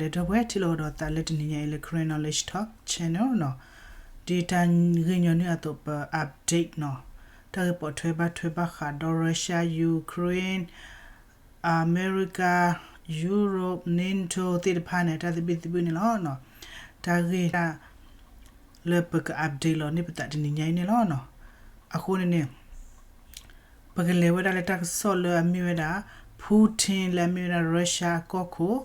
ဒီပုၢ်ဝဲၢ်ထံၣ်လိာ်ကဒီးသးလၢတနံၤညါအံၤလၢ Karen Knowledge Talk Channel နီၤ, ဒ်တၢ်ဂ့ၢ်ညီနုၢ်အသိးပ update နီၤ, တၢ်ဂ့ၢ်ပိာ်ထွဲဘၣ်ထွဲဘၣ်ဃးဒီး Russia, Ukraine, အမဲရကၤ, Europe, NATO သ့ၣ်တဖၣ်န့ၣ် တၢ်သဘံၣ်သဘုၣ်န့ၣ်လီၤ. တၢ်ဂ့ၢ်တၢ် လၢပက update လီၤန့ၢ်ပသးတနံၤညါအံၤန့ၣ်လီၤ. အဃိန့ၣ်န့ၣ် ပကလဲၤဝဲဒၣ်လၢတၢ်ကစီၣ်လၢအမ့ၢ်ဝဲဒၣ် Putin လၢအမ့ၢ်ဝဲဒၣ် Russia အကီၢ်ခိၣ်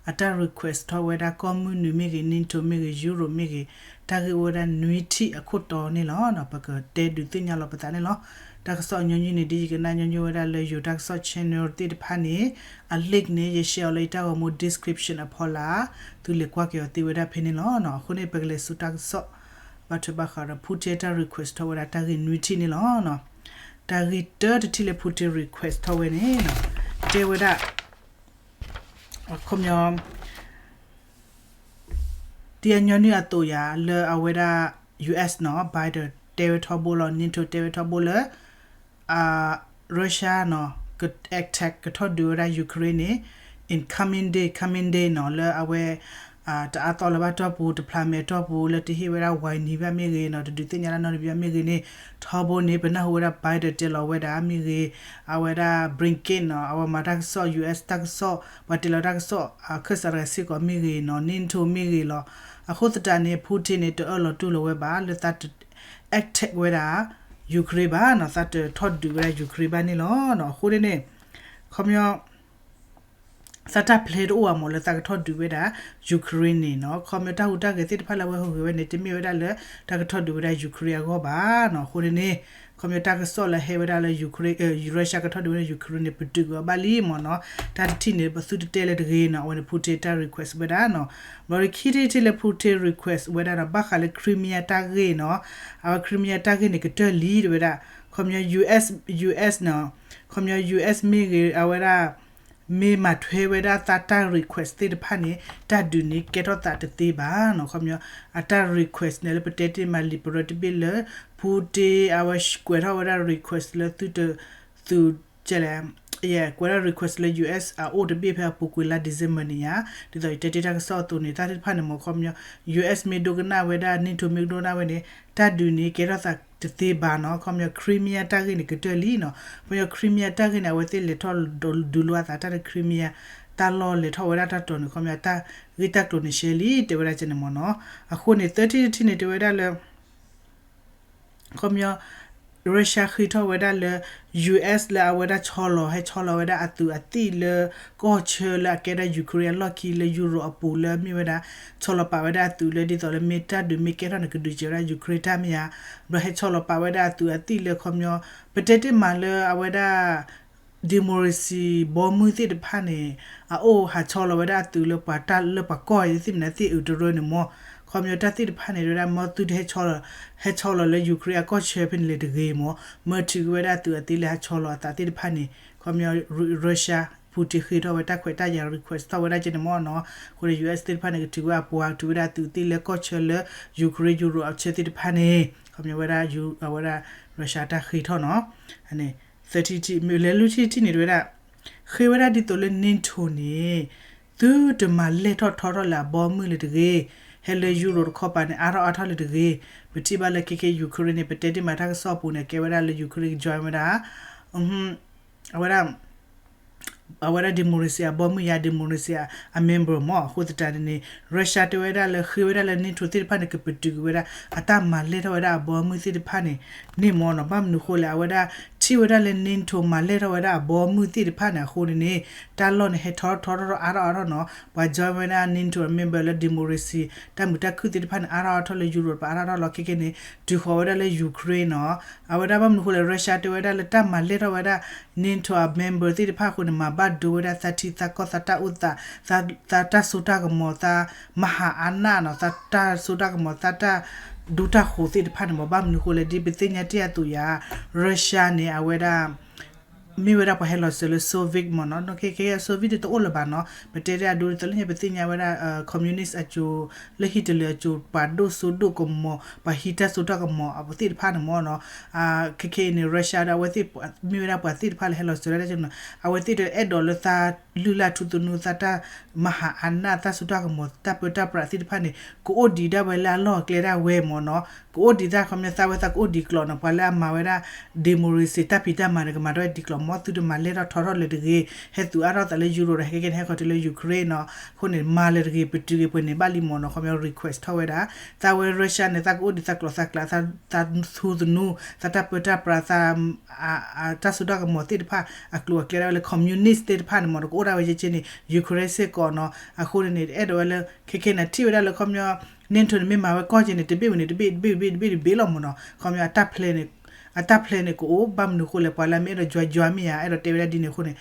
အတၢ် request ထီၣ်ဝဲဒၣ်ကီၢ်မုၢ်နုာ်မ့ၢ်ဂ့ၤ, NATO မ့ၢ်ဂ့ၤ, Europe မ့ၢ်ဂ့ၤ, တၢ်ဂ့ၢ်အိၣ်ဝဲဒၣ်နွံထံၣ်အခိၣ်တီန့ၣ်လီၤ. ပကတဲဒုးသ့ၣ်ညါလီၤပသးန့ၣ်လီၤ. တၢ်ကစီၣ်အညီနုၢ်န့ၣ် ဒ်ယကနၣ်ညီနုၢ်ဝဲဒၣ်လၢယိၤတၢ်ကစီၣ် channel သ့ၣ်တဖၣ်န့ၣ် အ link န့ၣ် ယ share အီၤလၢယတၢ်ဂီၤမူ description အဖီလာ်, သုလဲၤကွၢ်က့ၤအီၤသ့ဝဲဒၣ်ဖဲန့ၣ်လီၤ. အဃိန့ၣ် ပကလဲၤဆူတၢ်ကစီၣ် ဘၣ်ထွဲဘၣ်ဃးဒီး Putin တၢ် request ထီၣ်ဝဲဒၣ်တၢ်ဂ့ၢ်နွံထံၣ်န့ၣ်လီၤ. တၢ်ဂ့ၢ်တၢတထံၣ်လၢ Putin request ထီၣ်ဝဲန့ၣ် တဲဝဲဒၣ် ခီပညီ ဒ်အညီနုၢ်အသိးယၤ လၢအဝဲဒၣ် US နီၤ Biden တဲဝဲထီဘိလီၤ, NATO တဲဝဲထီဘိလၢ Russia နီၤ က attack ကထီၣ်ဒုးဝဲဒၣ် Ukraine န့ၣ် in coming day, coming day နီၤ လၢအဝဲ တအါသီလၢၤဘၣ်တီၢ်ပူၤ, တဖျါမဲာ်တီၢ်ပူၤ လၢတဟ့ၣ်ဝဲဒၣ်ဝဲနံၤဘၣ်မ့ၢ်ဂ့ၤနီၤ, တဒုးသ့ၣ်ညါတၢ်နီတမံၤဘၣ်မ့ၢ်ဂ့ၤန့ၣ် ထီဘိန့ၣ် ပနၢ်ဟူဝဲဒၣ် Biden တဲလီၤဝဲဒၣ်မ့ၢ်ဂ့ၤ, အဝဲဒၣ် Blinken နီၤ အဝဲမၤတၢ်ကစီၣ် US တၢ်ကစီၣ် ပှၤတဲလီၤတၢ်ကစီၣ် ခၢၣ်စးတဂၤစ့ၢ်ကီးမ့ၢ်ဂ့ၤနီၤ, NATO မ့ၢ်ဂ့ၤလီၤ. အဃိသတးန့ၣ် Putin န့ၣ် တအၢၣ်လီၤတူၢ်လိာ်ဝဲဘၣ် လၢသးတ attack ဝဲဒၣ် Ukraine ဘၣ်နီၤ, သးတထီၣ်ဒုးဝဲဒၣ် Ukraine ဘၣ်န့ၣ်လီၤ. အဃိန့ၣ်န့ၣ် ခီပညီ သးတၢ် plan တအိၣ်ဘၣ်မး လၢသးကထီၣ်ဒုးဝဲဒၣ် Ukraine န့ၣ်နီၤ. ခီပညီတၢ်ဟူးတၢ်ဂဲၤသ့ၣ်တဖၣ်လၢအဝဲဟူးဂဲၤဝဲန့ၣ် တမ့ၢ်ဝဲဒၣ်လၢ တၢ်ကထီၣ်ဒုးဝဲဒၣ် Ukraine အဂီၢ်ဘၣ်နီၤ. အဃိန့ၣ်န့ၣ် ခီပညီတၢ်ကစီၣ်လၢဟဲဝဲဒၣ်လၢ Ukraine, Russia ကထီၣ်ဒုးဝဲဒၣ် Ukraine န့ၣ် ပတုာ်ကွံာ်အီၤဘၣ်လံမးနီၤ. တၢ်တထံၣ်န့ၣ် ပသုတတဲလၢၤတဂ့ၤနီၤ, အဝဲန့ၣ် Putin တၢ် request ဝဲဒၣ်နီၤ. ဘျီဒီးခံထံၣ်တထံၣ်လၢ Putin request ဝဲဒၣ်နီၤ ဘၣ်ဃးလၢ Crimea တၢ်ဂ့ၢ်နီၤ, အဝဲ Crimea တၢ်ဂ့ၢ်န့ၣ် ကတၢၢ်လံတဲဝဲဒၣ်, ခီပညီ US, US နီၤ, ခီပညီ US မ့ၢ်ဂ့ၤ အဝဲဒၣ် မ့ၢ်မၤထွဲဝဲဒၣ်သးတၢ် request သ့ၣ်တဖၣ်န့ၣ် တၢ်ဒုးန့ၣ်ကဲထီၣ်သးတသ့ဘၣ်နီၤ. ခီပညီ အတၢ် request န့ၣ် လၢပတဲတ့ၢ်မးလံာ်ပရၢတဘ့ၣ်လၢ Putin အဝဲကွဲးထီၣ်ဝဲဒၣ် request လၢသုတ သုးကဲလဲၣ်, ယကွဲးဒၣ် request လၢ US အအိၣ်တဘ့ၣ်ဖဲအပူၤကွံာ်လါ December န့ၣ်ယါ, ဒ်သိးယတဲတ့ၢ်တၢ်ကစီၣ်အသိးန့ၣ် တၢ်သ့ၣ်တဖၣ်န့ၣ်မ့ၢ် ခီပညီ US မ့ၢ်ဒိကနၣ်ဝဲဒၣ် NATO မ့ၢ်ဒိကနၣ်ဝဲန့ၣ် တၢ်ဒုးန့ၣ်ကဲထီၣ်သးတသ့ဘၣ်နီၤ. ခီပညီ Crimea တၢ်ဂ့ၢ်န့ၣ် ကတၢၢ်လံနီၤ. ခီပညီ Crimea တၢ်ဂ့ၢ်န့ၣ် အဝဲသ့ၣ်လဲၤထီၣ်ဒုးလိာ်အသးတၢ်လၢ Crimea တၢ်လီၢ်လဲၤထီၣ်ဝဲဒၣ်တၢ်တီၤန့ၣ် ခီပညီ တၢ်ဂ့ၢ်တၢ်ကျိၤန့ၣ်ရှဲလံ တဲဝဲဒၣ်ကဲန့ၣ်မ့ၢ်နီၤ. အဃိန့ၣ် သၢထံၣ်တထံၣ်န့ၣ် တဲဝဲဒၣ်လၢ ခီပညီ Russia ဃ့ထီၣ်ဝဲဒၣ်လၢ US လၢအဝဲဒၣ်ဆီလီၤ ဟဲဆီလီၤဝဲဒၣ်အသုးအသံၣ်လၢ ကီၢ်ဆၢလၢအကဲဒၣ် Ukraine အလီၢ်ခံလၢ Europe အပူၤလၢမ့ၢ်ဝဲဒၣ် ဆီလီၤပာ်ဝဲဒၣ်အသုးလၢဒ်သိးလၢမ့ၢ်တၢ်ဒုးမ့ၢ်ကဲထီၣ်န့ၣ် ကဒုးစဲးဝဲဒၣ် Ukraine တၢ်မ့ၢ်ဧါ, ဘျီဟဲဆီလီၤပာ်ဝဲဒၣ်အသုးအသံၣ်လၢခီပညီ ပတဲတ့ၢ်မးလၢအဝဲဒၣ် democracy ဘီမုၢ်သ့ၣ်တဖၣ်န့ၣ် အအိၣ်ဟးဆီလီၤဝဲဒၣ်အသုးလၢပှၤတၢ်လၢပှၤကီၢ်သ့ၣ်မနုၤသ့ၣ်အုးတရၢန့ၣ်မ့ၢ် ခီပညီတၢ်သ့ၣ်တဖၣ်န့ၣ် တဲဝဲဒၣ်မ့ၢ်သုတဟဲဆီလီၤ ဟဲဆီလီၤလၢ Ukraine အကီၢ်ဆၢဖဲန့ၣ်လဲၣ်တဂ့ၤမ့ၢ် မၢထုးက့ၤဝဲဒၣ်သုးအသံၣ်လၢဟးဆီလီၤအသးသ့ၣ်တဖၣ်န့ၣ် ခီပညီ Russia Putin ဃ့ထီၣ်ဝဲတၢ်ခွဲးတၢ်ယာ် request ထီၣ်ဝဲဒၣ်ကဲန့ၣ်မ့ၢ်နီၤ. အဃိန့ၣ် US သ့ၣ်တဖၣ်န့ၣ် ကထုးဝဲအပှၤ ကထုးဝဲဒၣ်သုးသ့ၣ်လၢကီၢ်ဆၢလၢ Ukraine Europe အဆၢသ့ၣ်တဖၣ်န့ၣ် ခီပညီဝဲဒၣ် အဝဲဒၣ် Russia တၢ်ဃ့ထီၣ်နီၤ. အန့ၣ် သၢထံၣ်တထံၣ် လဲၤလွံၢ်ထံၣ်တထံၣ်န့ၣ် တဲဝဲဒၣ် ဃ့ဝဲဒၣ်ဒ်သိးလၢ NATO န့ၣ် သုတမၤလဲၢ်ထီၣ်ထီထီၣ်လၢအဘီမုၢ်လၢၤတဂ့ၤ, ဟဲလၢ Europe တခီပၤန့ၣ် အါထီၣ်အါထီၣ်လၢၤတဂ့ၤ, ပထံၣ်ဘၣ်လၢခဲကဲ Ukraine န့ၣ် ပတဲတ့ၢ်မးတၢ်ကစီၣ်အပူၤန့ၣ် ကဲဝဲဒၣ်လၢ Ukraine က join ဝဲဒၣ် အဝဲဒၣ် အဝဲဒၣ် democracy အဘီမုၢ်ယါ democracy အ member မ့ၢ် အဃိသတးန့ၣ်န့ၣ် Russia တဲဝဲဒၣ်လၢဃ့ဝဲဒၣ်လၢ NATO သ့ၣ်တဖၣ်န့ၣ် ကပတုာ်ကွံာ်ဝဲဒၣ် အတၢ်မၤလဲၢ်ထီၣ်ဝဲဒၣ်အဘီမုၢ်သ့ၣ်တဖၣ်န့ၣ် န့ၣ်မ့ၢ်နီၤ. ဘၣ်မနုၤဃိလဲၣ် အဝဲဒၣ်ထံၣ်ဝဲဒၣ်လၢ NATO မၤလဲၢ်ထီၣ်ဝဲဒၣ်အဘီမုၢ်သ့ၣ်တဖၣ်န့ၣ် အဃိန့ၣ်န့ၣ် တၢ်လီၢ်န့ၣ် ဟဲထီၣ်ထီထီၣ်ထီထီၣ်အါထီၣ်အါထီၣ်နီၤ. ပှၤ join ဝဲဒၣ် NATO member လၢ democracy တၢ်မုာ်တၢ်ခုၣ်သ့ၣ်တဖၣ်န့ၣ် အါထီၣ်အါထီၣ်လၢ Europe ပှၤအါထီၣ်အါထီၣ်လီၤ. ခဲကဲန့ၣ် တုၤဃီၤဝဲဒၣ်လၢ Ukraine နီၤ. အဝဲဒၣ်ဘၣ်မနုၤဃိလဲၣ် Russia တဲဝဲဒၣ်လၢတၢ်မၤလဲၢ်ထီၣ်ဝဲဒၣ် NATO အ member သ့ၣ်တဖၣ်အဃိန့ၣ် မၤဘၣ်ဒိဝဲဒၣ်သးထံသးကီၢ်သးတၢ်အိၣ်သး သးတၢ်စိတၢ်ကမီၤ သးမဟါအါနၢ်နီၤ သးတၢ်စိတၢ်ကမီၤ သးတၢ်ဒူတၢ်ဃိၤသ့ၣ်တဖၣ်န့ၣ်မ့ၢ် ဘၣ်မနုၤဃိလဲၣ် ဒ်ပသ့ၣ်ညါတ့ၢ်အသိးယါ Russia န့ၣ် အဝဲဒၣ် မ့ၢ်ဝဲဒၣ်ပှၤဟဲလီၤစၢၤလၢ Soviet မ့ၢ်နီၤ, ခဲခဲ Soviet တအိၣ်လၢၤဘၣ်နီၤ, ပတဲဒၣ်အဒိဒ်သိးလၢညါ ပသ့ၣ်ညါဝဲဒၣ် communist အစိၤ လၢ Hitler အစိၤ ပှၤဒိၣ်စိဒိၣ်ကမီၤ ပှၤဟံးတၢ်စိတၢ်ကမီၤအသ့ၣ်တဖၣ်န့ၣ်မ့ၢ်နီၤ, ခဲခဲအံၤန့ၣ် Russia ဒီးအဝဲသ့ၣ် မ့ၢ်ဝဲဒၣ်ပှၤသ့ၣ်တဖၣ်လၢဟဲလီၤစၢၤဒၣ်ကနီၤ, အဝဲသ့ၣ်တအဲၣ်ဒိးလၢသးလုၢ်လၢ်ထူသနူ သးတၢ်မၤဟးအါနၢ် တၢ်စိတၢ်ကမီၤ တၢ်ပၢတၢ်ပြးသ့ၣ်တဖၣ်န့ၣ် ကအိၣ်ဒံးဒၣ်ဝဲလၢအလီၢ်အကျဲဒၣ်ဝဲမ့ၢ်နီၤ, ကအိၣ်ဒံးတၢ် ခီပညီ သးဝဲသးကအိၣ်ဒံးကျိာ်နီၤ, ပှၤလၢအမၤဝဲဒၣ် democracy တၢ်ဖံးတၢ်မၤန့ၣ် ကမၤထီၣ်ဝဲဒံးကျိာ် မ်သုတမၤလဲၢ်ထီၣ်ထီထီၣ်လၢၤတဂ့ၤ, ဟဲသူအါထီၣ်သးလၢ Europe ဒီး ခဲခဲန့ၣ် ဟဲခီတုၤလၢ Ukraine နီၤ, အဃိန့ၣ် မၤလၢၤတဂ့ၤ ပတုာ်ဂ့ၤပှဲၤန့ၣ်ဘၣ်လံမ့ၢ်နီၤ, ခီပညီ request ထီၣ်ဝဲဒၣ်, သးဝဲ Russia န့ၣ် သးကအိၣ်ဒံးသးကျိာ်သးကျး သးထူသနူ သးတၢ်ပၢတၢ်ပြး သး တၢ်စိတၢ်ကမီၤသ့ၣ်တဖၣ် အကျိၤအကျဲဒၣ်ဝဲလၢ communist သ့ၣ်တဖၣ်န့ၣ်မ့ၢ်နီၤ, ကအိၣ်ဒၣ်ဝဲကဲကဲန့ၣ် Ukraine စ့ၢ်ကီးနီၤ, အဃိန့ၣ်န့ၣ် အဲၣ်ဒိးဝဲလၢ ခဲခဲန့ၣ် ထံၣ်ဝဲဒၣ်လၢ ခီပညီ NATO န့ၣ် မ့ၢ်မၤဝဲကီၢ်ကဲန့ၣ် တဘ့ၣ်ဝံၤန့ၣ် တဘ့ၣ်တဘ့ၣ်တဘ့ၣ်တဘ့ၣ်တဘ့ၣ်လီၤမ့ၢ်နီၤ, ခီပညီ အတၢ် plan န့ၣ် အတၢ် plan န့ၣ် ကအိၣ်ဘၣ်မနုၤအဃိလဲၣ် ပှၤလၢအမ့ၢ်အဲၣ်ဒိးယွၤယွၤမ့ၢ်ဧါ အဲၣ်ဒိးတဲဝဲဒၣ်ဒ်န့ၣ်အဃိန့ၣ်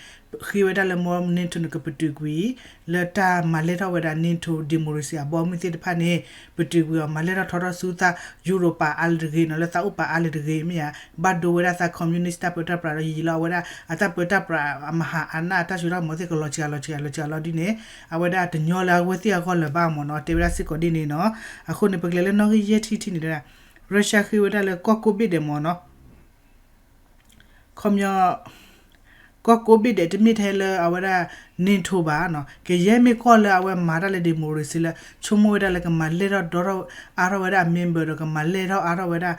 ဃ့ဝဲဒၣ်လၢမ် NATO န့ၣ် ကပတုာ်ကွံာ် လၢတၢ်မၤလဲၢ်ထီၣ်ဝဲဒၣ် NATO democracy အဘီအမုၢ်သ့ၣ်တဖၣ်န့ၣ် ပတုာ်ကွံာ်အီၤ မၤလဲၢ်ထီၣ်ထီထီၣ်ဆူသး Europe ပာ်အါလၢၤတဂ့ၤနီၤ, လၢသးအိၣ်ပာ်အါလၢၤတဂ့ၤမ့ၢ်ဧါ, ဘၣ်ဒိဝဲဒၣ်သး communist တၢ်ပၢတၢ်ပြးဒီးယံာ်လီၤ အဝဲဒၣ်အတၢ်ပၢတၢ်ပြး အမၤဟးအါနၢ်အတၢ်စိတၢ်ကမီၤသ့ၣ် ကလီၤစှၤလီၤစှၤလီၤစှၤလီၤဒ်န့ၣ်, အဝဲဒၣ်တညီလၢအဝဲသ့ၣ်အဂီၢ်လၢၤဘၣ်မ့ၢ်နီၤ, တဲဝဲဒၣ်စ့ၢ်ကီးဒ်န့ၣ်နီၤ, အဃိန့ၣ် ပကလဲၤလၢနီၣ်ဂံၢ်ယဲၢ်ထံၣ်ထံၣ်န့ၣ် Russia ဃ့ဝဲဒၣ်လၢကီၢ်ကိးဘ့ၣ်ဒဲးမ့ၢ်နီၤ ခီပညီ ကီၢ်ကိးဘ့ၣ်ဒဲး တမ့ၢ်ထဲလၢအဝဲဒၣ် NATO ဘၣ်နီၤ, ကယဲၢ်မ့ၢ်ကီၢ်လၢအဝဲမၤတၢ်လၢ democracy လၢ ဆိကမိၣ်ဝဲဒၣ်လၢကမၤလဲၢ်ထီၣ်ဒီထီၣ်အါထီၣ်ဝဲဒၣ်အ member ဒီးကမၤလဲၢ်ထီၣ်အါထီၣ်ဝဲဒၣ်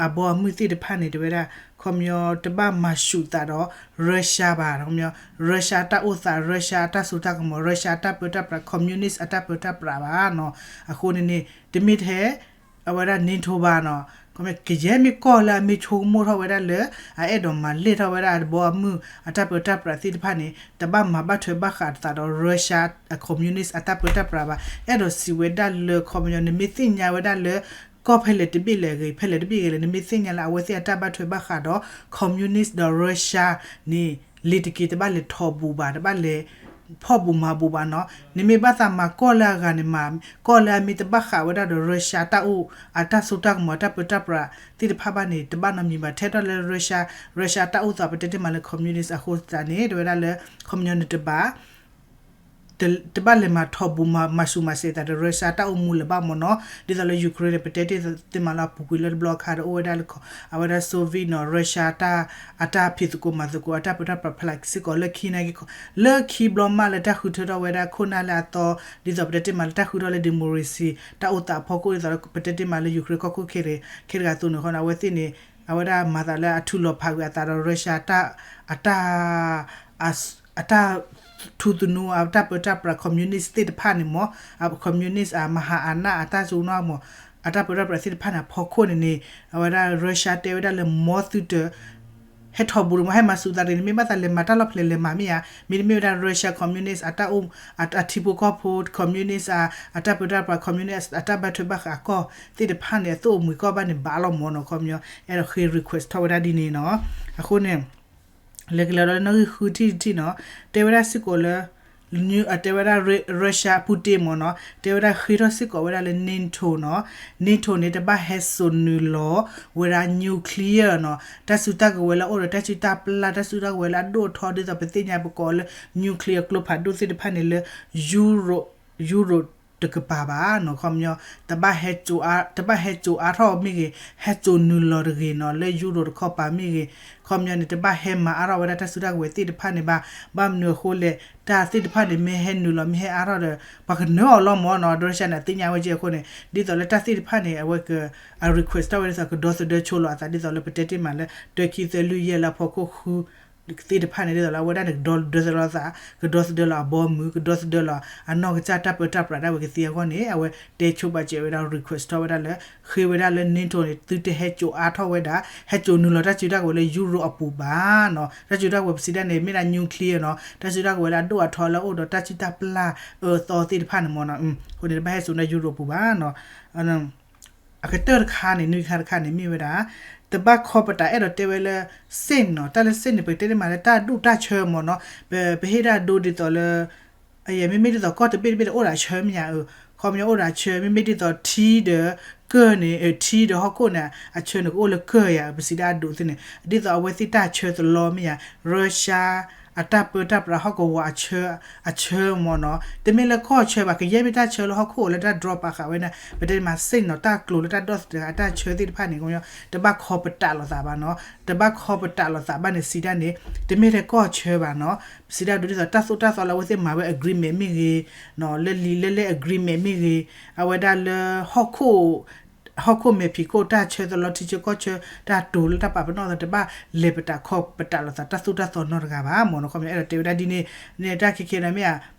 အဘီအမုၢ်သ့ၣ်တဖၣ်န့ၣ် တဲဝဲဒၣ် ခီပညီ တဘၣ်မၤဆူးသးဒီး Russia ဘၣ်, ခီပညီ Russia တၢ်အိၣ်သး Russia အတၢ်စိတၢ်ကမီၤ Russia အတၢ်ပၢတၢ်ပြး communist အတၢ်ပၢတၢ်ပြးဘၣ်နီၤ, အဃိန့ၣ်န့ၣ် တမ့ၢ်ထဲ အဝဲဒၣ် NATO ဘၣ်နီၤ, ကယဲၢ်မ့ၢ်ကီၢ်လၢအမ့ၢ်ဆိကမိၣ်ထီၣ်ဝဲဒၣ်လၢ အအဲၣ်ဒိးမၤလဲၢ်ထီၣ်ဝဲဒၣ်အဘီအမုၢ် အတၢ်ပၢတၢ်ပြးသ့ၣ်တဖၣ်န့ၣ် တဘၣ်မၤဘၣ်ထွဲဘၣ်ဃးသးဒီး Russia အ communist အတၢ်ပၢတၢ်ပြးဘၣ်, အဲၣ်ဒိးစံးဝဲဒၣ်လၢ ခီပညီ နမ့ၢ်သ့ၣ်ညါဝဲဒၣ်လၢ ကီၢ်ဖဲလဲၣ်တဘ့ၣ်လဲၣ်ဂ့ၤ ဖဲလဲၣ်တဘ့ၣ်ဂ့ၤလဲၣ် နမ့ၢ်သ့ၣ်ညါလၢအဝဲသ့ၣ်အတၢ်ဘၣ်ထွဲဘၣ်ဃးဒီး communist ဒီး Russia န့ၣ် လ့ၤတက့ၤ တဘၣ်လဲၤထီၣ်ဘူးဘၣ် တဘၣ်လဲၤ ဖီၣ်ဘူးမၤဘူးဘၣ်နီၤ, နမ့ၢ်ဘၣ်သးမၤကီၢ်လၢအဂၤန့ၣ်မး ကီၢ်လၢအမ့ၢ်တဘၣ်ဃးဝဲဒၣ်ဒီး Russia တၢ်အိၣ် အတၢ်စိတၢ်ကမီၤ တၢ်ပၢတၢ်ပြးသ့ၣ်တဖၣ်ဘၣ်န့ၣ် တဘၣ်နီတမံၤဘၣ် ထဲထီၣ်လၢ Russia, Russia တၢ်အိၣ်သး ပတဲတ့ၢ်မးလၢ communist အဃိသတးန့ၣ် တဲဝဲဒၣ်လၢ ခီပညီန့ၣ်တဘၣ် တဘၣ်လဲၤမၤထီၣ်ဘူးမၤဆူးမၤစဲးသးဒီး Russia တၢ်အိၣ်မူလၢၤဘၣ်မ့ၢ်နီၤ, ဒ်သိးလၢ Ukraine န့ၣ် ပတဲတ့ၢ်မးလၢအပူၤကွံာ်လၢတဘျီအခါဒီး အိၣ်ဝဲဒၣ်လၢ အဝဲဒၣ် Soviet နီၤ Russia တၢ် အတၢ်ဖံးသကိးမၤသကိး အတၢ်ပၢတၢ်ပြးဖျါစ့ၢ်ကီးလၢခံန့ၣ်က့ၤ လၢခံဘျီမးလၢတၢ်ဃုထၢထီၣ်ဝဲဒၣ်ခိၣ်နၢ်လၢအသီ ဒ်သိးပတဲတ့ၢ်မးလၢတၢ်ဃုထီၣ်လၢ democracy တၢ်အိၣ်သးအဖီခိၣ် ဒ်သိးလၢပတဲတ့ၢ်မးလၢ Ukraine ကီၢ်ခိၣ်ခဲတဂၤ ခဲတဂၤအသိးန့ၣ် ခီန့ၣ် အဝဲသ့ၣ်န့ၣ် အဝဲဒၣ်မၤသးလၢအထုးလီၤဖးကွံာ်အသးဒီး Russia တၢ် အတၢ် အတၢ်ထူသနူ အတၢ်ပၢတၢ်ပြး communist သ့ၣ်တဖၣ်န့ၣ်မ့ၢ် communist အမၤဟးအါနၢ် အတၢ်စိကမီၤ အတၢ်ပၢတၢ်ပြးသ့ၣ်တဖၣ်န့ၣ် အဖီခိၣ်န့ၣ်န့ၣ် အဝဲဒၣ် Russia တဲဝဲဒၣ်လၢ မ်သုတ ဟဲထီၣ်ဘူးတမ့ၢ် ဟဲမၤဆူးသးတဂ့ၤန့ၣ် မ့ၢ်ဘၣ်သးလဲၤမၤတၢ်လီၢ်ဖဲလဲၣ်လဲၤမၤမ့ၢ်ဧါ, မ့တမ့ၢ်ဝဲဒၣ် Russia communist အတၢ်အိၣ် အထံဖိကီၢ်ဖိ communist အတၢ်ပၢတၢ်ပြး communist အတၢ်ဘၣ်ထွဲဘၣ်ဃးကီၢ်သ့ၣ်တဖၣ်န့ၣ် အသိၣ်အမှံၤကီၢ်ဘၣ်န့ၣ် ဘၣ်လီၤမ့ၢ်နီၤ ခီပညီ အဲၣ်ဒိးဃ့ request ထီၣ်ဝဲဒၣ်ဒ်န့ၣ်နီၤ. အဃိန့ၣ် လဲၤကလဲၤဒီးလၢနီၣ်ဂံၢ်ဃုထံၣ်တထံၣ်နီၤ, တဲဝဲဒၣ်စ့ၢ်ကီးလၢ တဲဝဲဒၣ် Russia Putin မ့ၢ်နီၤ, တဲဝဲဒၣ်ဃ့ထီၣ်စ့ၢ်ကီးဝဲဒၣ်လၢ NATO နီၤ, NATO န့ၣ် တဘၣ်ဟဲစိာ်နုာ်လီၤဝဲဒၣ် nuclear နီၤ, တၢ်စုတၢ်ကဝဲၤလၢအအိၣ်ဒီးတၢ်စုတၢ်ပျၢ် တၢ်စုတၢ်ကဝဲၤလၢအဒိၣ်အထီ ဒ်သိးပသ့ၣ်ညါပကိးလၢ nuclear ကျိဖးဒိၣ်သ့ၣ်တဖၣ်န့ၣ်လၢ Europe Europe တကပၤဘၣ်နီၤ, ခီပညီ တဘၣ်ဟဲစိာ်အါ တဘၣ်ဟဲစိာ်အါထီၣ်မ့ၢ်ဂ့ၤ, ဟဲစိာ်နုာ်လီၤတဂ့ၤနီၤ, လၢ Europe တခီပၤမ့ၢ်ဂ့ၤ, ခီပညီန့ၣ် တဘၣ်ဟဲမၤအါထီၣ်ဝဲဒၣ်တၢ်စုတၢ်ကဝဲၤသ့ၣ်တဖၣ်န့ၣ်ဘၣ်. ဘၣ်မနုၤအဃိလဲၣ်, တၢ်သ့ၣ်တဖၣ်န့ၣ် မ့ၢ်ဟဲနုာ်လီၤ မ့ၢ်ဟဲအါထီၣ်ဒီး ပှၤကနၢအီၤလီၤမ့ၢ်နီၤ, Russia န့ၣ် သ့ၣ်ညါဝဲက့အဃိန့ၣ် ဒ်သိးလၢတၢ်သ့ၣ်တဖၣ်န့ၣ် အဝဲက အ request ထီၣ်ဝဲဒၣ်သိး ကဒီသဒၢဆိလီၤအသး ဒ်သိးလၢပတဲတ့ၢ်မးလၢ တၢခံသၢလွံၢ်ယဲၢ်လၢအဖီခိၣ်ဃု သ့ၣ်တဖၣ်န့ၣ် ဒ်သိးလၢအဝဲဒၣ်န့ၣ် ကဒီသဒၢလီၤသး, ကဒီသဒၢလီၤအဘီအမုၢ်, ကဒီသဒၢလီၤအနီၢ်ကစၢ်တၢ်ပၢတၢ်ပြးဒၣ်ဝဲကသ့အဂီၢ်န့ၣ် အဝဲတဲဆိပာ်စၢၤဝဲဒၣ် request ထီၣ်ဝဲဒၣ်လၢ ဃ့ဝဲဒၣ်လၢ NATO န့ၣ် သုတဟဲစိာ်အါထီၣ်ဝဲဒၣ်, ဟဲစိာ်နုာ်လီၤတၢ်စုတၢ်ကဝဲၤလၢ Europe အပူၤဘၣ်နီၤ. တၢ်စုတၢ်ကဝဲၤပစံးဒၣ်န့ၣ် မ့ၢ်ဒၣ် nuclear နီၤ, တၢ်စုတၢ်ကဝဲၤလၢအဒိၣ်အထီလၢအအိၣ်ဒီးတၢ်စုတၢ်ပျၢ်အၢအသီသ့ၣ်တဖၣ်န့ၣ်မ့ၢ်နီၤ, အဃိန့ၣ် တဘၣ်ဟဲစိာ်န့ၢ် Europe ပူၤဘၣ်နီၤ. အကတၢၢ်တခါန့ၣ် နွံခါတခါန့ၣ် မ့ၢ်ဝဲဒၣ် တဘၣ်ခီပတာ်အဲၣ်ဒိးတဲဝဲလၢ စ့ၣ်နီၤ, တၢ်လၢစ့ၣ်န့ၣ် ပတဲတ့ၢ်မးလၢတၢ်ဒူၣ်တၢ်ဆၢမ့ၢ်နီၤ, ပ ပဟ့ၣ်ဒၣ်ဒိဒ်သိးလၢ အမ့မ့ၢ်ဒ်သိးကီၢ်တဘ့ၣ်တဘ့ၣ်ဒီးအိၣ်ဒီးဆၢမ့ၢ်ဧါ, ခီပညီအိၣ်ဒီးဆၢ မ့မ့ၢ်ဒ်သိးထံဒီး ကၢၢ်န့ၣ် ထံဒီးဟီၣ်ခိၣ်န့ၣ် အဆၢန့ၣ် ကအိၣ်လၢကၢၢ်ယၤ ပစံးဒၣ်အဒိၣ်သ့ၣ်န့ၣ် ဒ်သိးအဝဲသ့ၣ်တၢ်ဆၢသလီမ့ၢ်ယၤ Russia အတၢ်ပၢတၢ်ပြးဟီၣ်ကဝီၤ အဆၢမ့ၢ်နီၤ တမ့ၢ်လၢကီၢ်ဆၢဘၣ် ကယဲၢ်မ့ၢ်တၢ်ဆၢလၢဟီၣ်ခိၣ်လၢတၢ် drop ပာ်ဃာ်ဝဲန့ၣ် ပတဲမး စ့ၣ်နီၤ တၢ်ကျိၤလၢတၢ်ဒီသဒၢအတၢ်ဆၢသ့ၣ်တဖၣ်န့ၣ် တဘၣ်ခီပတာ်လိာ်သးဘၣ်နီၤ တဘၣ်ခီပတာ်လိာ်သးဘၣ်န့ၣ် စံးဒၣ်န့ၣ် တမ့ၢ်ထဲကီၢ်ဆၢဘၣ်နီၤ ပစံးဒၣ်ဒ်သိးတၢ်သိၣ်တၢ်သီလၢအဝဲသ့ၣ်မၤဝဲ agreement မ့ၢ်ဂ့ၤ လၢလံာ်လဲလဲ agreement မ့ၢ်ဂ့ၤ အဝဲဒၣ်လၢဟီၣ်ခိၣ် ဟီၣ်ခိၣ်မဲာ်ဖံးခိၣ်တၢ်ဆၢသလီထံဆၢကီၢ်ဆၢ တၢ်တိၤလၢတၢ်ပာ်ပနီၣ်သး တဘၣ်လဲၤပတာ်ခီပတာ်လိာ်သးတၢ်သိၣ်တၢ်သီနီတဂၤဘၣ်မ့ၢ်နီၤ ခီပညီအဲၣ်ဒိးတဲဝဲဒၣ်ဒ်န့ၣ် န့ၣ်တၢ်ခဲခဲဒီးမ့ၢ်ဧါ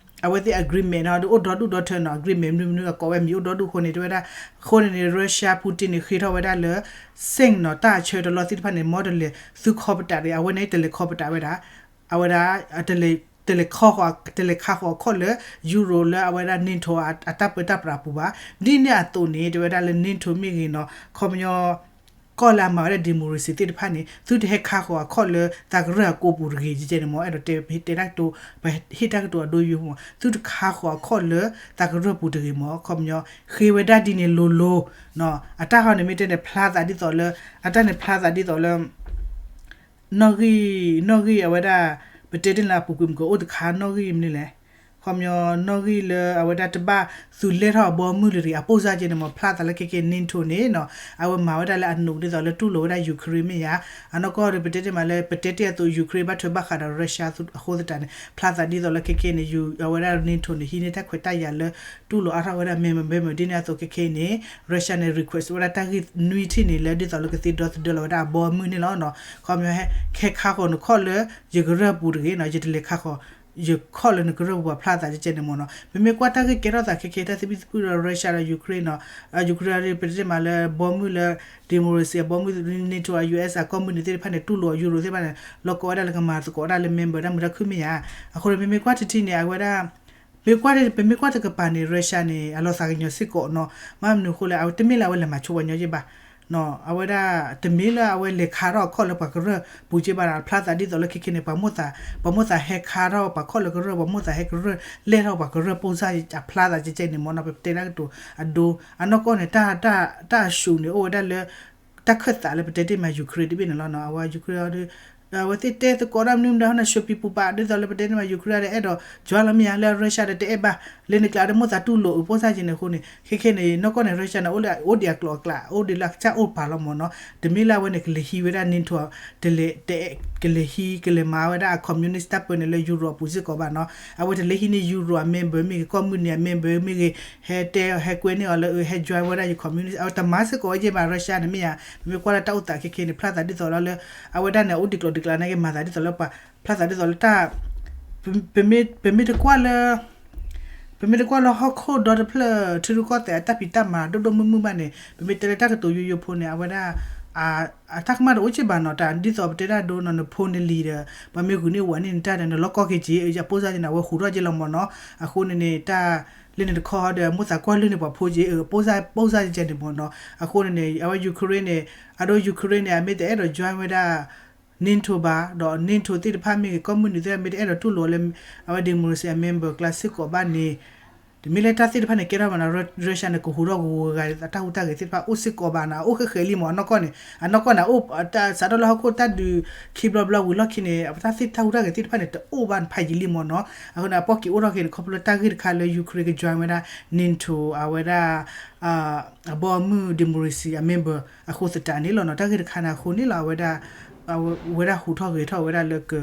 အဝဲသ့ၣ် agreement နီၤ ဒ်အိၣ်ဒီဒူၣ်ဒီထၢနီၤ agreement မနုၤမနုၤအကိးဝဲမံၤအိၣ်ဒီဒူၣ်အဃိန့ၣ် တဲဝဲဒၣ် အဃိန့ၣ်န့ၣ် Russia Putin န့ၣ် ဃ့ထီၣ်ဝဲဒၣ်လၢ စ့ၣ်နီၤ တၢ်ဆၢတလီသ့ၣ်တဖၣ်န့ၣ် မ်တလဲၤသုခီပတာ်တဂ့ၤ အဝဲန့ၣ်တလဲၤခီပတာ်ဝဲဒၣ် အဝဲဒၣ် တလဲၤခါဃီၤ တလဲၤခါဃီၤအခီၣ်လၢ Euro လၢအဝဲဒၣ် NATO အတၢ်ပၢတၢ်ပြးအပူၤဘၣ် ဒ်န့ၣ်အသိးန့ၣ် တဲဝဲဒၣ်လၢ NATO မ့ၢ်ဂ့ၤနီၤ ခီပညီ ကီၢ်လၢအမၤဝဲဒၣ် democracy သ့ၣ်တဖၣ်န့ၣ် သုတဟဲခါဃီၤအခီၣ်လၢသးကရၢၢ်အကိးပူၤတဂ့ၤ ကဲကဲန့ၣ်မ့ၢ် အဲၣ်ဒိးတဲ တဲတၢ်ကတိၤ ပဟ့ၣ်တၢ်ကတိၤအဒိယိမ့ၢ် သုတခါဃီၤအခီၣ်လၢသးကရၢၢ်ပူၤတဂ့ၤမ့ၢ် ခီပညီ ဃ့ဝဲဒၣ်ဒ်န့ၣ်လိၤလိၤ အတၢ်ဃီန့ၣ်မ့ၢ်တဲန့ၣ် ဖျါသးဒ်သိးလၢ အတၢ်န့ၣ်ဖျါသးဒ်သိးလၢ နီၣ်ဂံၢ် နီၣ်ဂံၢ်အဝဲဒၣ် ပတဲတ့ၢ်လၢအပူၤကွံာ်မုၢ်ကအိၣ်တခါနီၣ်ဂံၢ်မနုၤလဲၣ် ခီပညီ နီၣ်ဂံၢ်လၢအဝဲဒၣ်တဘၣ်သုးလဲၢ်ထီၣ်အဘီအမုၢ်လၢၤတဂ့ၤ အပိၢ်စၢ်ကဲန့ၣ်မ့ၢ် ဖျါသးလၢခဲခဲ NATO န့ၣ်နီၤ အဝဲမၤဝဲဒၣ်လၢအနူးဒ်သိးလၢတူၢ်လိာ်ဝဲဒၣ် Ukraine မ့ၢ်ယါ အနီၢ်ကီၢ်ဒီးပတဲတ့ၢ်မးလၢ ပတဲတ့ၢ်အသိး Ukraine ဘၣ်ထွဲဘၣ်ဃးဒီး Russia အဃိသတးန့ၣ် ဖျါသးဒ်သိးလၢခဲခဲန့ၣ် အဝဲဒၣ် NATO န့ၣ် ဟံးန့ၢ်တၢ်ခွဲးတၢ်ယာ်လၢ တူၢ်လိာ်အါထီၣ်ဝဲဒၣ် member member ဒ်န့ၣ်အသိးခဲခဲန့ၣ် Russia န့ၣ် request ဝဲဒၣ်တၢ်ဂ့ၢ်နွံထံၣ်န့ၣ် လၢဒ်သိးလၢကသ့ဒီသဒၢလီၤဝဲဒၣ်အဘီအမုၢ်န့ၣ်လီၤနီၤ ခီပညီ ခဲခါဃီၤနခီၣ်လၢ ယကရၢၢ်ပူၤတဂ့ၤနီၤ ယတလဲၤခါဃီၤ ယခီၣ်လၢနကရၢၢ်ပူၤ ပှၤဖျါသးကဲကဲန့ၣ်မ့ၢ်နီၤ ပမ့ၢ်ကွၢ်တၢ်ဂ့ၢ်ကဲထီၣ်သးခဲခဲ တၢ်သဘံၣ်သဘုၣ်ဒီး Russia ဒီး Ukraine နီၤ Ukraine ဒီး ပတဲတ့ၢ်မးလၢဘီမုၢ်လၢ democracy အဘီမုၢ် NATO အ US အကီၢ်မုၢ်နံၤသ့ၣ်တဖၣ်န့ၣ် တူၢ်လိာ် Euro သ့ၣ်တဖၣ်န့ၣ် လီၤကီဝဲဒၣ်လၢကမၤသကိးဝဲဒၣ်လၢ member တၢ်မုာ်တၢ်ခုၣ်မ့ၢ်ယါ အဃိန့ၣ် ပမ့ၢ်ကွၢ်တထံၣ်န့ၣ် အဝဲဒၣ် မ့ၢ်ကွၢ် ပမ့ၢ်ကွၢ်တကပၤန့ၣ် Russia န့ၣ် အလီၤသးကညီၤစ့ၢ်ကီးနီၤ ဘၣ်မနုၤအဃိလဲၣ် အဝဲတမ့ၢ်လၢအဝဲလဲၤမၤဆိဝဲညီက့ဘၣ် အဝဲဒၣ် တမ့ၢ်လၢအဝဲလဲၤခါထီၣ်အခီၣ်လၢပှၤကရၢၢ်ပူၤက့ဘၣ်နီၤ ဖျါသးဒ်သိးလၢခဲခဲန့ၣ် ပှၤမိၣ်သး ပှၤမိၣ်သးဟဲခါထီၣ်ပှၤခီၣ်လၢကရၢၢ် ပှၤမိၣ်သးဟဲကရၢၢ်လဲၢ်ထီၣ်ပှၤကရၢၢ်ပိၢ်စၢ် အဖျါသးကဲကဲန့ၣ်မ့ၢ်နီၤ ပတဲတၢ်ကတိၤအဒိ အနီၢ်ကီၢ်န့ၣ် တၢ်အဆူၣ်န့ၣ် အိၣ်ဝဲဒၣ်လၢ တၢ်ခၢၣ်သးလၢပတဲတ့ၢ်မး Ukraine တဘ့ၣ်န့ၣ်လီၤနီၤ အဝဲ Ukraine ဒီး အဝဲသ့ၣ်တဲသကိးတၢ်မနုၤမနုၤဟီန့ၣ် ရှုံးပံပူၤပာ် ဒ်သိးလၢပတဲတ့ၢ်မး Ukraine ဒီး အဲၣ်ဒိး join လီၤမ့ၢ်ယါ လၢ Russia ဒီးတအဲၣ်ဘၣ် လၢန့ၣ်ကျါဒီးမိၣ်သးတူၢ်လိာ်အပိၢ်စၢ်ကဲန့ၣ်အဃိန့ၣ် ခဲခဲန့ၣ် နီၢ်ကီၢ်န့ၣ် Russia န့ၣ် အိၣ်ဒံးအကျိၤအကျဲ အိၣ်ဒံးလၢအကစၢ်အိၣ်ပာ်လီၤမ့ၢ်နီၤ တမ့ၢ်လၢအဝဲန့ၣ် ကလဲၤဟံးဝဲဒၣ် NATO ကလဲၤဟံး ကလဲၤမၤဝဲဒၣ်အ communist တၢ်ပၢန့ၣ်လၢ Europe အပူၤစ့ၢ်ကီးဘၣ်နီၤ အဝဲတလဲၤဟံးန့ၢ် Europe အ member မ့ၢ်ဂ့ၤ ကီၢ်မုၢ်နံၤအ member မ့ၢ်ဂ့ၤ ဟဲတဲ ဟဲကွဲန့ၢ်အီၤလၢ ဟဲ join ဝဲဒၣ်ယ communist အဝဲတမၤစ့ၢ်ကီးဝဲက့ဘၣ် Russia န့ၣ်မ့ၢ်ယါ ပမ့ၢ်ကွၢ်လၢတၢ်အိၣ်သးခဲခဲန့ၣ် ဖျါသးဒ်သိးလီၤလၢ အဝဲဒၣ်န့ၣ် အိၣ်ဒံးကျိၤဒံးကျဲနာ်က့ မၤသးဒ်သိးလၢပှၤ ဖျါသးဒ်သိးလၢတၢ် ပမ့ၢ်တကွၢ်လၢ ပမ့ၢ်တကွၢ်လၢဟီၣ်ခိၣ်ဒီတဖျၢၣ် ထံရူၢ်ကီၢ်သဲးအတၢ်ဖံးတၢ်မၤဒိၣ်ဒိၣ်မုၢ်မုၢ်ဘၣ်န့ၣ် ပမ့ၢ်တဲလၢတၢ်ကတိၤယိယိဖိန့ၣ် အဝဲဒၣ် အတၢ်ကမၣ်တအိၣ်က့ဘၣ်နီၤ တၢ်ဒ်သိးပတဲတၢ်ဒိနီၤ နဖိနလံၤဒီး ပှၤမ့ၢ်ဂုာ်န့ၢ်ဝၤန့ၢ်နတၢ်ဒီး နလီၢ်ကီၢ်က့ၤက့ၤ အပိၢ်စၢ်ကဲန့ၣ် အဝဲဟူးထီၣ်က့ၤလီၤမ့ၢ်နီၤ အဃိန့ၣ်န့ၣ် တၢ်လၢန့ၣ်တခီဒီး မိၣ်သးကွၢ်လၢန့ၣ်ပှၤဖိက့ၤ အပိၢ်စၢ် ပိၢ်စၢ်ကဲန့ၣ်မ့ၢ်နီၤ အဃိန့ၣ်န့ၣ် အဝဲ Ukraine န့ၣ် အဒိ Ukraine န့ၣ် အမ့ၢ်တအဲၣ်ဒိး join ဝဲဒၣ် NATO ဘၣ် ဒီး NATO သ့ၣ်တဖၣ်မ့ၢ်ဂ့ၤ ကီၢ်မုၢ်နံၤသ့ၣ်တဖၣ်မ့ၢ်တအဲၣ်ဒိးတူၢ်လိာ်လၢ အဝဲ democracy အ member ကျါစ့ၢ်ကီးဘၣ်န့ၣ် တမ့ၢ်လၢတၢ်သ့ၣ်တဖၣ်န့ၣ် ကဲထီၣ်မးနီၤ Russia န့ၣ် ကဟူးထီၣ်ကဝီၤဂၤ အတၢ်ဟူးတၢ်ဂဲၤသ့ၣ်တဖၣ်အိၣ်စ့ၢ်ကီးဘၣ်နီၤ အအိၣ်ဃဲဃဲလံမ့ၢ် အနီၢ်ကီၢ်န့ၣ် အနီၢ်ကီၢ်န့ၣ် အအိၣ် စးထီၣ်လၢဟီၣ်ခိၣ်တၢ်ဒုး ခံဘျီဘျီဝံၤလီၢ်ခံန့ၣ် အတၢ်သ့ၣ်တၢ်ဟူးတၢ်ဂဲၤသ့ၣ်တဖၣ်န့ၣ် တအိၣ်ဘၣ်ဖးယံာ်လံမ့ၢ်နီၤ အဃိန့ၣ် အပီၢ်က့ၤအိၣ်ထီၣ်က့ၤန့ၣ် ခီဖျိလၢတၢ်ဂ့ၢ်တခါလၢ Ukraine က join ဝဲဒၣ် NATO အဝဲဒၣ် အဘီအမုၢ် democracy အ member အဃိသတးန့ၣ်လီၤနီၤ တၢ်ဂ့ၢ်တခါန့ၣ်အဃိန့ၣ်လီၤ အဝဲဒၣ် ဝဲဒၣ်ဟူးထီၣ်ဂဲၤထီၣ်ဝဲဒၣ်လၢက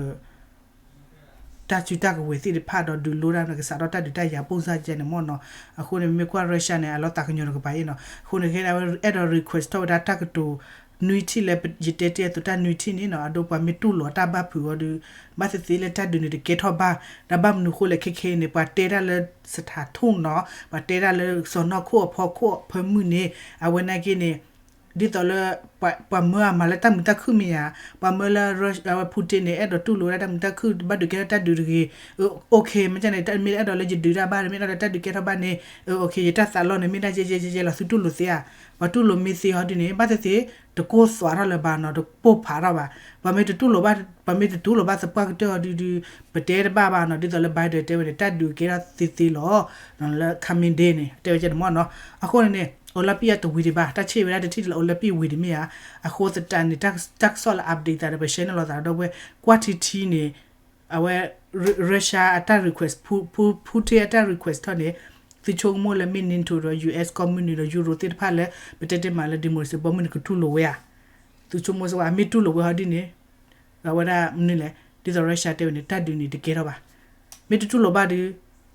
တၢ်စုတၢ်ကဝဲၤသ့ၣ်တဖၣ်ဒီးဒုးလိတၢ်န့ၣ် ကစးထီၣ်တၢ်ဒုးတၢ်ယၤပိၢ်စၢ်ကဲန့ၣ်မ့ၢ်နီၤ အဃိန့ၣ် မ့မ့ၢ်ကွၢ် Russia န့ၣ် အလီၤသးကညီၤတကပၤအံၤနီၤ အဃိန့ၣ် ကဲဒၣ်ဝဲအဲၣ်ဒိး request ထီၣ်ဝဲဒၣ်တၢ်ကတိၤ နွံထံၣ်လၢယတဲတ့ၢ်အသိးတၢ်နွံထံၣ်န့ၣ်နီၤ အဒိပှၤမ့ၢ်တူၢ်လိာ်တၢ်ဘၣ်ဖုးအီၤဒီး ဘၣ်သ့ၣ်သ့ၣ်လၢတၢ်ဒုးန့ၣ်တကဲထီၣ်ဘၣ် ဒီးဘၣ်မနုၤဃိလဲၣ်ခဲခဲအံၤန့ၣ် ပှၤတဲတၢ်လၢ စထးထူၣ်နီၤ ပှၤတဲတၢ်လၢစီၤနီၢ်ခိၣ်အဖီခိၣ်ဖၢမုၢ်န့ၣ် အဝဲနာ်က့န့ၣ် ဒ်သိးလၢ ပှၤမၢအမၤလၢတၢ်မုာ်တၢ်ခုၣ်မ့ၢ်ဧါ, ပှၤမၢလၢ အဝဲ Putin န့ၣ် အဲၣ်ဒိးတူၢ်လိာ်ဝဲဒၣ်တၢ်မုာ်တၢ်ခုၣ် ဘၣ်ဒုးကဲထီၣ်တၢ်ဒုးတဂ့ၤ, OK မ့ၢ်န့ၣ် မ့ၢ်အဲၣ်ဒိးလၢယဒုးတၢ်ဘၣ်န့ၣ် မ့ၢ်အဲၣ်ဒိးတၢ်ဒုးကဲထီၣ်ဘၣ်န့ၣ် OK ယတၢ်သးလီၢ်န့ၣ် မ့ၢ်ဒၣ်ယဲယဲယဲယဲလီၤ သုတူၢ်လိာ်သ့ဧါ, ပှၤတူၢ်လိာ်မ့ၢ်သ့ဟီဒ်န့ၣ် ဘၣ်သ့ၣ်သ့ၣ် တကိၢ်သွးထီၣ်လၢၤဘၣ်နီၤ တပိၢ်ဖးထီၣ်ဘၣ်, ပှၤမ့ၢ်တတူၢ်လိာ်ဘၣ် ပှၤမ့ၢ်တတူၢ်လိာ်ဘၣ်သပှၢ်ကတၢၢ်ဟီဒုဒု ပတဲတဘၣ်ဘၣ်နီၤ ဒ်သိးလၢ Biden တဲဝဲန့ၣ် တၢ်ဒုးကဲထီၣ်သ့သ့လီၤ, လၢ coming day န့ၣ် တဲဝဲကဲန့ၣ်မ့ၢ်နီၤ, အဃိန့ၣ်န့ၣ် Olympic အတဝံၤဒံးဘၣ်, တၢ်ဆ့ၣ်ဝဲဒၣ်တထံၣ်လၢ Olympic ဝံၤဒံးမ့ၢ်ဧါ. အဃိသတးန့ၣ် တၢ်ကစီၣ်လၢ update သးဒီး ပ share န့ၢ်လိာ်သးဒီပုၢ်ဝဲၢ် ကွၢ်ထံထံန့ၣ် အဝဲ Russia အတၢ် request, Putin အတၢ် request ထီၣ်န့ၣ် သုဆိကမိၣ်လၢမ့ၢ် NATO ဒီး US ကီၢ်မုၢ်နုာ်ဒီး Euro သ့ၣ်တဖၣ်လၢ ပတဲတ့ၢ်မးလၢ democracy ဘီမုၢ်န့ၣ် ကတူၢ်လိာ်ဝဲဧါ. သုဆိကမိၣ်စ့ၢ်ဝဲ အမ့ၢ်တူၢ်လိာ်ဝဲဟီဒ်န့ၣ် အဝဲဒၣ်မနုၤလဲၣ်, ဒ်သိး Russia တဲဝဲန့ၣ် တၢ်ဒုးန့ၣ်တကဲထီၣ်ဘၣ်. မ့ၢ်တတူၢ်လိာ်ဘၣ်ဒီး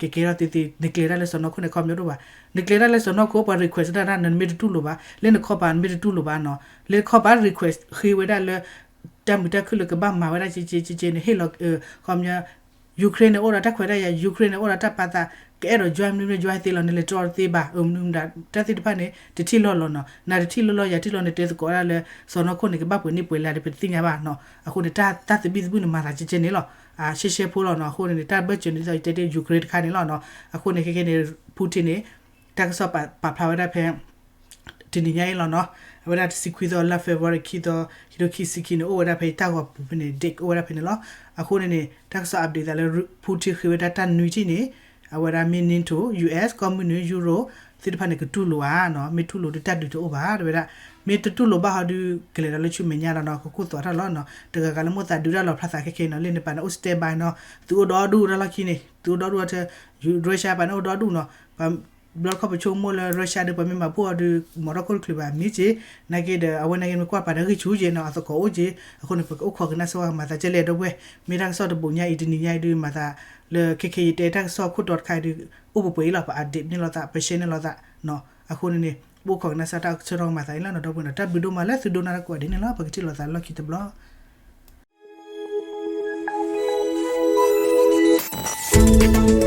ကကဲထီၣ်သ့သ့, နကျဲၤတၢ်လၢစီၢ်နီၤခိၣ်န့ၣ် ခီပညီတအိၣ်ဘၣ်. နကျဲၤတၢ်လၢစီၢ်နီၤခိၣ် ပှၤ request တၢ် နမ့ၢ်တတူၢ်လိာ်ဘၣ်, လၢနခီပၤ နမ့ၢ်တတူၢ်လိာ်ဘၣ်နီၤ, လၢနခီပၤ request ဃ့ဝဲဒၣ်လၢ တၢ်မုာ်တၢ်ခုၣ်လၢကဘၣ်မၤဝဲဒၣ်ကကဲကကဲန့ၣ် ဟ့ၣ်လီၤ ခီပညီ Ukraine န့ၣ် အိၣ်ဒီးတၢ်ခွဲးတၢ်ယာ်, Ukraine န့ၣ် အိၣ်ဒီးတၢ်ပာ်သး, ကအဲၣ်ဒိး join မနုၤမနုၤ join သ့လီၤ, နလဲၤတြီတသ့ဘၣ်, မနုၤမတၤ တၢ်သ့ၣ်တဖၣ်န့ၣ် တထံၣ်လိၢ်လီၤနီၤ, နတထံၣ်လိၢ်လီၤ ယၤထံၣ်လိၢ် နတဲသကိးဒၣ်လၢ စီၢ်နီၤခိၣ်န့ၣ် ကဘၣ်ပှဲၤန့ၢ်ပှဲၤလၢ ပတသ့ၣ်ညါဘၣ်နီၤ. အဃိန့ၣ် တၢ်သဘံၣ်သဘုၣ်န့ၣ် မၤသးကကဲန့ၣ်လီၤ, ရှဲရှဲဖိလီၤနီၤ. အဃိန့ၣ်န့ၣ် တၢ်ဘၢၣ်စၢၤန့ၣ် ဒ်သိးယတဲတ့ၢ် Ukraine တခါန့ၣ်လီၤနီၤ. အဃိန့ၣ် ခဲကဲန့ၣ် Putin န့ၣ် တၢ်ကစီၣ်ပာ်ဖျါဝဲဒၣ်ဖဲ တနံၤညါအံၤလီၤနီၤ, အဝဲဒၣ်တဆံခွံသီ လါ February ခံသီ ခံထိခံဆံခံန့ၣ် အိၣ်ဝဲဒၣ်ဖဲတၢ်ဂီၤပူၤဖဲန့ၣ် date အိၣ်ဝဲဒၣ်ဖဲန့ၣ်လီၤ. အဃိန့ၣ်န့ၣ် တၢ်ကစီၣ် update သးလၢ Putin ဃ့ဝဲဒၣ်တၢ်နွံထံၣ်န့ၣ် အဝဲဒၣ်မ့ၢ် NATO, US ကီၢ်မုၢ်နုာ်, Euro သ့ၣ်တဖၣ်န့ၣ် ကတူၢ်လိာ်ဧါနီၤ, မ့ၢ်တူၢ်လိာ်ဒီးတၢ်ဒုးတအိၣ်ဘၣ် တဲဝဲဒၣ်, မ့ၢ်တတူၢ်လိာ်ဘၣ်ဟီဒီး ကလဲၤဒီးလၢဆူမဲာ်ညါလီၤနီၤ, ကခိၣ်သွးထီၣ်လီၤနီၤ. တဂၤဂၤလၢမိၢ်သးဒုးတၢ်လီၤဖျါသးခဲခဲနီၤ, လၢန့ၣ်ပာ်န့ၣ်အိၣ် stand by နီၤ, သုအိၣ်ဒီဒူၣ်တၢ်လီၢ်ခံန့ၣ် သုအိၣ်ဒီဒူၣ်အီၤထဲ Russia ပာ်န့ၣ်အိၣ်ဒီဒူၣ်နီၤ. ဘျီခီပဆိကမိၣ်လၢ Russia ဒီး ပှၤမ့ၢ်မၤဘူၣ်အီၤဒီး မၤထီၣ်ခိၣ်တချုးဘၣ်မ့ၢ်က့, နာ်က့ဒီး အဝဲနာ်က့မ့ၢ်ကွၢ်ပာ်ဒီးဂံၢ်ဆူၣ်က့နီၤ, အသကိးအိၣ်က့. အဃိန့ၣ် ပကအိၣ်ခိးကနၣ်စ့ၢ်ဝဲမၤသးကဲလဲၣ်ဒီပုၢ်ဝဲၢ်, မ့ၢ်တၢ်ကစီၣ်တဘိးညါအံၤ တနံၤညါအံၤဒုး မၤသးလၢခဲခဲအံၤ ယတဲတၢ်ကစီၣ်ခိၣ်တီတခါအံၤဒုး အိၣ်ပှဲၤပှဲၤအံၤလီၤ, ပ update န့ၢ်လိာ်သး, ပ share န့ၢ်လိာ်သးနီၤ. အဃိန့ၣ်န့ၣ် ပအိၣ်ခိးကနၣ်စ့ၢ်တၢ်ကစီၣ်ထီၣ်မၤသးအံၤလီၤနီၤ ဒီပုၢ်ဝဲၢ်နီၤ. တၢ်ဘျုးဒိၣ်မးလၢသုဒိကနၣ်တၢ်ကိးဂၤဒဲးန့ၣ်လီၤ. ပကထံၣ်လိာ်သးလီၢ်ခံတဘျီ.